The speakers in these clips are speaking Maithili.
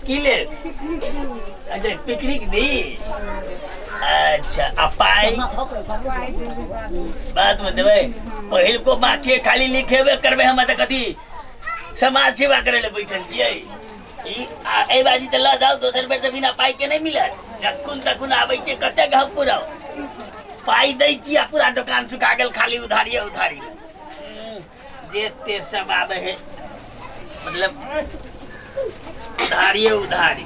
की ले अच्छा पिकनिक दी अच्छा आ पाइ बाद में देबै पहिलको बाखे खाली लिखेबे करबै हम तऽ कथी समाज सेवा करे ले बैठल छियै ई आ एहि बाजी तऽ लऽ जाउ दोसर बेर तऽ बिना पाइ के नहि मिलत जखन तखन आबै छियै कते गप पुराउ पाइ दै छी आ पूरा दोकान सुखा गेल खाली उधारिये उधारी जेते सब आबै है मतलब उधारिये उधारी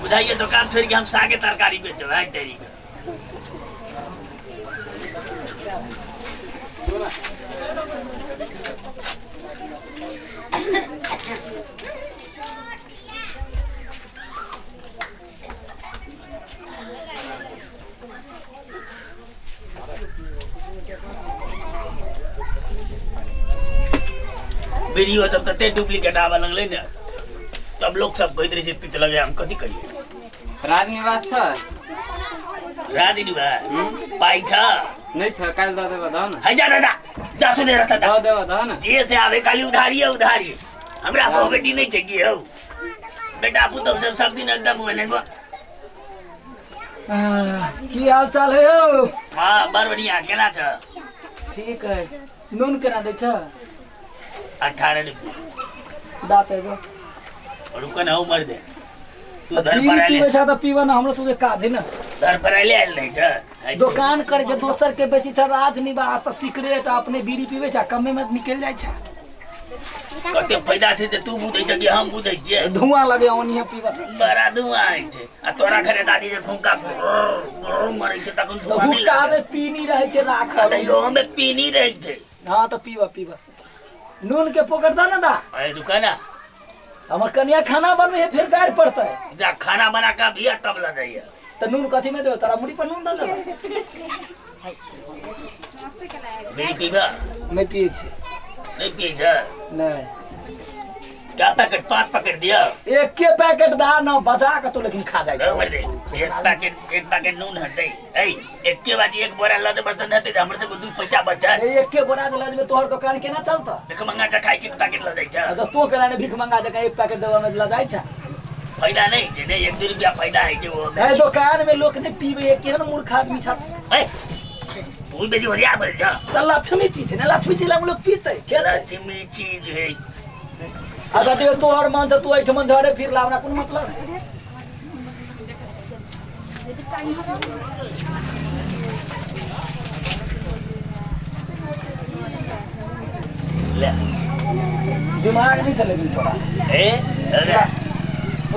बुझाइए दोकान छोड़ि के हम सागे तरकारी बेचब है डेरी के वीडियो सब तते डुप्लीकेट आबऽ लगलै ने तब लोग सब कहैत रहै छै तीत लगे हम कथी कहियै राजनिवास छ राजनिवास पाइ छ नहि छ काल्हि दऽ देबऽ दऽ ने है जा दादा जा सुने रहता दऽ देबऽ दऽ ने जे से आवे खाली उधारी उधारी हमरा बहु बेटी नहि छै की हौ बेटा पुतहु सब सब दिन एकदम ओने गो की हाल चाल है यौ हाँ बड़ बढ़िया केना छ ठीक है नून केना दै छ 18 रुपया दाँत एगो रुक न उमर दे तू धर पीबी पर आले पीबै छ तऽ पीबऽ ने हमरो सबके काज है ने धर पर आले आयल नहि छ दोकान करै छै दोसर के बेचै छै राजनिवास तऽ सिगरेट अपने बीड़ी पीबै छै आ कमे में निकलि जाइ छै कते फायदा छै जे तू बुझै छ कि हम बुझै छियै धुआं लगे ओनिहे पीबऽ बड़ा धुआं होइ छै आ तोरा घरे दादी जे फूका मरै छै तखन तऽ धुआं नहि हुक्का लागै में पीनी रहै छै राखल तऽ इहो में पीनी रहै छै हँ तऽ पीबऽ पीबऽ नून के पोकट दऽ ने दा अरे रुका ना हमर कनिया खाना बनबै है फेर गारि पड़तै जा खाना बना के अभिया तब लऽ जाइए तऽ नून कथी में देबै तोरा मुड़ी पर नून दऽ देबै बीड़ी पीबा नहि पियै छी नहीं पिए छ नहि क्या पैकेट पांच पैकेट दिया एके पैकेट दा न बजा के तो लेकिन खा जाइ दो छै मर दे एक पैकेट एक पैकेट नून हटै ऐ एके बाजी एक बोरा ल दे बस न हते हमर से दू पैसा बचत अरे एके बोरा जे लऽ जेबै तोहर दोकान केना चलतौ देख मंगा के खाइ के एक पैकेट ल दै छ तऽ तों केना ने भीख मंगा जकाँ एक पैकेट देबऽ में लऽ जाइ छै फायदा नहीं छै ने एक दू रुपया फायदा है छै वो है दोकान में लोक नहि पीबै है केहन मूर्ख आदमी छ ऐ तू बेसी होशियार बन जा तऽ लक्ष्मी चीज है ने लक्ष्मी चीज लग लोग पीते खेतै लक्ष्मी चीज है अच्छा देखो तोहर मन से तू एहिठमन झरे फिर ला हमरा कोन मतलब है ले दिमाग नहीं चले लेकिन थोड़ा ए अरे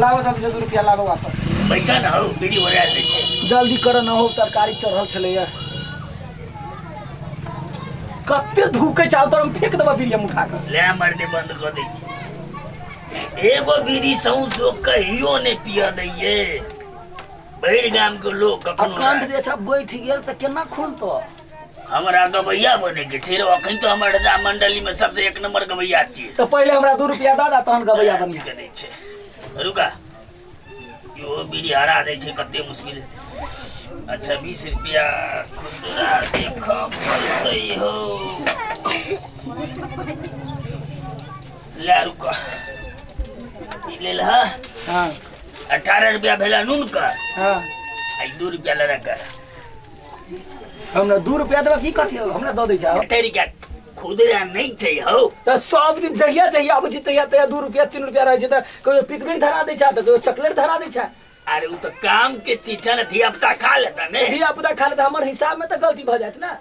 लाबो जल्दी से 2 रुपया लाबो वापस बैठा न हो बीड़ी ओरा दै छै जल्दी कर न हो तरकारी चढ़ल छलैया कते धूकै छै आब तोरा हम फेंक देबऽ बीड़ी हम उठा कऽ ले मर्दे बंद कऽ दै छै एगो बीड़ी सौंसो कहियो नहि पिय दैये भरि गाम के लोग आ कखनो कंठ जे छै बैठ गेल तऽ केना खुलतो हमरा गवैया बने के छै रे अखन तो हमर राजा मंडली में सबसे एक नंबर गवैया छियै तऽ पहिले हमरा 2 रुपया दऽ दे तहन गबैया बनिहा के दै छै रुका इहो बीड़ी हरा दै छै कते मुश्किल अच्छा 20 रुपया खुदरा देख पड़तै हो ले रुक ई लेल हा हाँ 18 रुपया भेला नून का हाँ आ ई 2 रुपया ले कर हमरा 2 रुपया देबऽ की कथी हौ? हमरा दऽ दै छै तेरी क्या खुदरा नहीं छै हौ तऽ सब दिन जहिया जहिया आबै छी तहिया तहिया 2 रुपया 3 रुपया रहै छै तऽ कहियो पिकनिक धरा दै छै तऽ कहियो चॉकलेट धरा दै छै अरे उ तऽ काम के चीज छै ने धिया पुता खा लेता ने धिया पुता खा लेतै हमर हिसाब में तऽ गलती भऽ जायत ने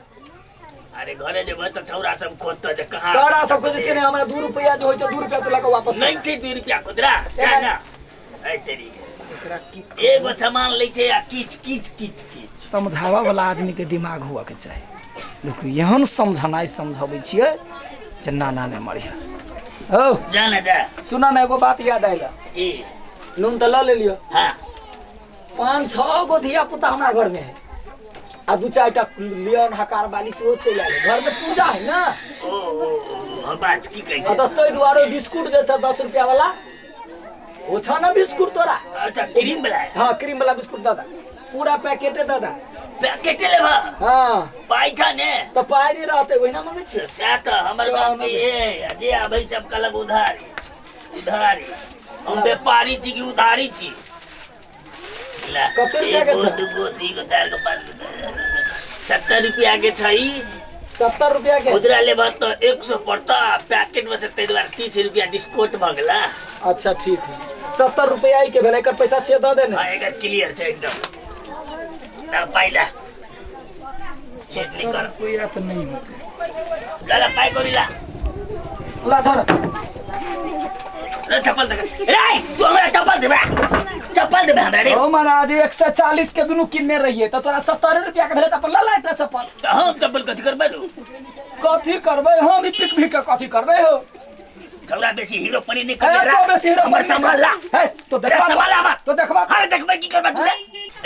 अरे घरे जेबै तऽ छौड़ा सब खोजतै जे कहाँ तोरा सबके जे छै ने हमरा 2 रुपया जे होइ छै 2 रुपया तो लऽ कऽ वापस नहीं छै 2 रुपया खुदरा जा ना ऐ तेरी के। एकरा की एगो सामान लै छै आ किच किच किच किच समझाबऽ वाला आदमी के दिमाग हुअ के चाही लोक एहन समझनाइ समझबै छियै जे ना ना नहि मरिह हौ जा ना जा सुना ने एगो बात याद आयल की नून तऽ लऽ लेलियो हाँ पाँच छः गो धिया पुता हमरा घर में है आ दू चारि टा लियन हकार बाली सेहो चलि आयल है। घर में पूजा है ना ओ ओ ओ ओ, बाज की कहै आ छै तऽ ताहि दुआरे बिस्कुट जे छै 10 रुपया वाला ओ छ ना बिस्कुट तोरा अच्छा क्रीम वाला है हाँ क्रीम वाला बिस्कुट दादा पूरा पैकेटे दादा पैकेटे लेबा हाँ पाइ छ ने तऽ पाइ नहि रहतै ओहिना मंगै छियै सएह तऽ हमर बाप के ये जे आबै सब कहलक उधारी उधारी हम व्यापारी छी कि उधारी छी? ला, कते रुपया के एगो, छै? दूगो, तीन गो, चारि गो, पाँच गो, 70 रुपया के छै। 70 रुपया के। खुदरा लेबह तऽ 100 पड़तह, आ पैकेट में से ताहि दुआरे 30 रुपया डिस्काउंट भऽ गेला। अच्छा ठीक है, 70 रुपया ई के भेलै, एकर पैसा छियै दऽ देने। हाँ, एकर क्लियर छै एकदम। ना पाइ ला। लेट नहीं कर। रुपया तऽ नहीं होते। ला ला पाइ करी ला। ला धर। रे चप्पल देख। रे तू हमरा चप्पल देबे? चप्पल देबे हमरा रे? ओ महाराज, 140 के दुनू किनने रहिए तऽ तोरा 70 रुपया के भेलै तऽ अपन लऽ ला एकटा चप्पल। तऽ हम चप्पल कथी करबै रो? कथी करबै हम? ई पिक भी के कथी करबै हो? छौड़ा बेसी हीरो पनी नहीं ए, कर। तो बेसी हीरो हमर संभाल ला। हे, तो रे देखबा। संभाल ला हमर। तो देखबा। अरे देखबै की करबै तू रे?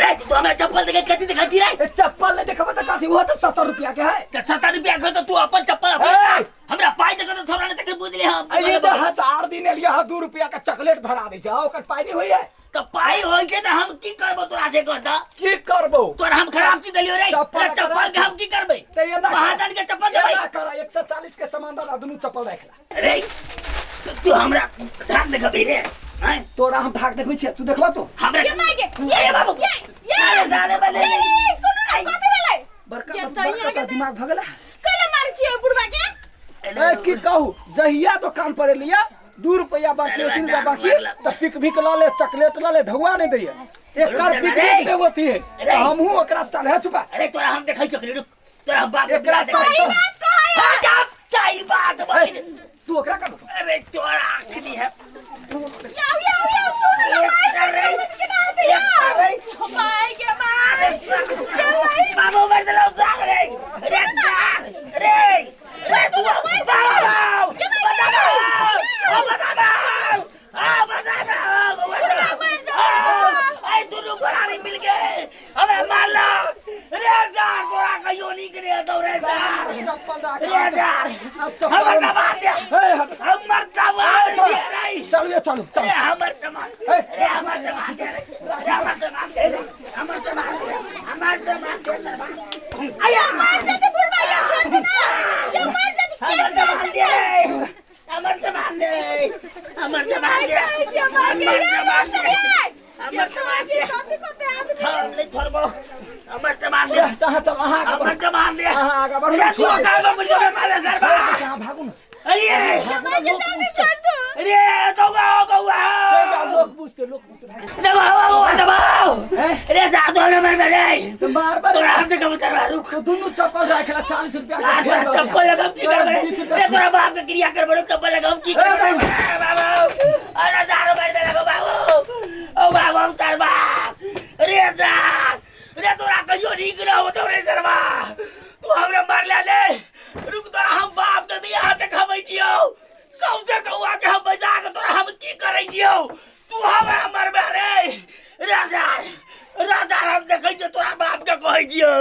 रे तू हमरा चप्पल देखे कथी देखै छी रे? ए, चप्पल नहीं देखबा तऽ कथी? ओहो तऽ 70 रुपया के है। तऽ 70 रुपया के तऽ तू अपन चप्पल अपन ए! हमरा पाइ देख तऽ छौड़ा ने तकर बुझले हम। आ ई तऽ 1000 दिन एलियै हँ, 2 रुपया के चॉकलेट धरा दै छै, आ ओकर पाइ नहीं होइए। तऽ पाइ होइ छै तऽ हम की करबो तोरा से कह तऽ? की करबो? तोरा हम खराब चीज देलियो रे। चप्पल रे, चप्पल के हम की करबै? तऽ एना कर। महाजन के चप्पल देबै? एना कर, 140 के सामान दऽ, दुनू चप्पल राखि ला। रे तू हमरा धाक देखबी रे? आँय? तोरा हम भाग देखबै छियै, तू देखबा तो। हमरा ये माय के, ये अरे बाबू। ये ये अरे साले बने। ये सुनू ना, कथी भेलै? बड़का ये बड़का तऽ यहाँ तोरा के दिमाग भऽ गेला। कैला मारै छियै बुढ़बा के? ए, की कहू, जहिया दोकान पर एलियै 2 रुपया बाकी, 3 रुपया बाकी तऽ पिक भी लऽ ले, चॉकलेट लऽ ले, ढौआ नहीं दैया। एकर पिक भी के अथी है अरे। हमहूँ ओकरा चल है चुपा। अरे तोरा हम देखै छियौ रुक, तोरा हम बाप के एकरा बियाह देखै सब छियौ। सही बात कहै। हाँ, बाप, सही बात ए, बोल। तू ओकरा का बता? अरे तोरा आखनी है। याओ याओ याओ, सुनू ना माय अरे, के केना होतै याओ माय के माय चल। बाबू मर देलौ सार रे। रे सार रे रे तू बाबू बताबो, बताबो, आ बताबो, बताबो। आई दुनू गोरानी मिल के हमरा मारलो रे सार। तोरा कहियो नीक रे तो रे सार। चप्पल राख। रे सार। अब चप्पल हमर सामान दे। ए, हट। हमर सामान दे रे। चलू ये, चलू चलू। रे हमर सामान। ए। रे हमर सामान दे रे। रे हमर सामान दे रे। हमर सामान दे, हमर सामान दे रे। आया मार जेतै बुढ़बा, या छोड़ दे ना, या मार जेतै। हमर केस सामान दे रे। हमर सामान दे, हमर सामान दे, हमर सामान दे, हमर सामान दे। कथी कथी आदमी। हम नहीं छोड़बो, हमर सामान दे। अहाँ चल, अहाँ आगा हमर बढ़ू। सामान दे। अहाँ आगा बढ़ू। रे तू साहब मुझे मारे छोड़ सरबा। दे, अहाँ भागू ना। अरे भागू ना, माय के लोक दादी बुझतै। छोड़ दो। रे गौआ गौआ। चलि जाउ, लोक बुझतै, लोक बुझतै, भागू। दबाओ दबाओ। ए? रे साधु नंबर में रे। तऽ मार मार। तोरा हम देखब सरबा, रुक। तो दुनू चप्पल राखि ला, 40 रुपया के तोरा फेर दऽ चप्पल दिअ। लगाम की तोरा करबै? 20 रुपया रे तोरा बाप के क्रिया करबै, चप्पल लगाम की करबै? ए, बाबू, अरे दारू मारि देलक बाबू। ओ बाबू, हम सरबा रे सार रे, तोरा कहियो नीक न होतौ रे सरबा। तू हमरा मारले ने, रुक, तोरा हम बाप के बियाह देखबै छियौ। सौंसे कौआ के हम बजा के तोरा हम की करै छियौ? तू हमरा मरबे रे? राजा राजा, हम देखै छियौ, तोरा बाप के कहै छियौ।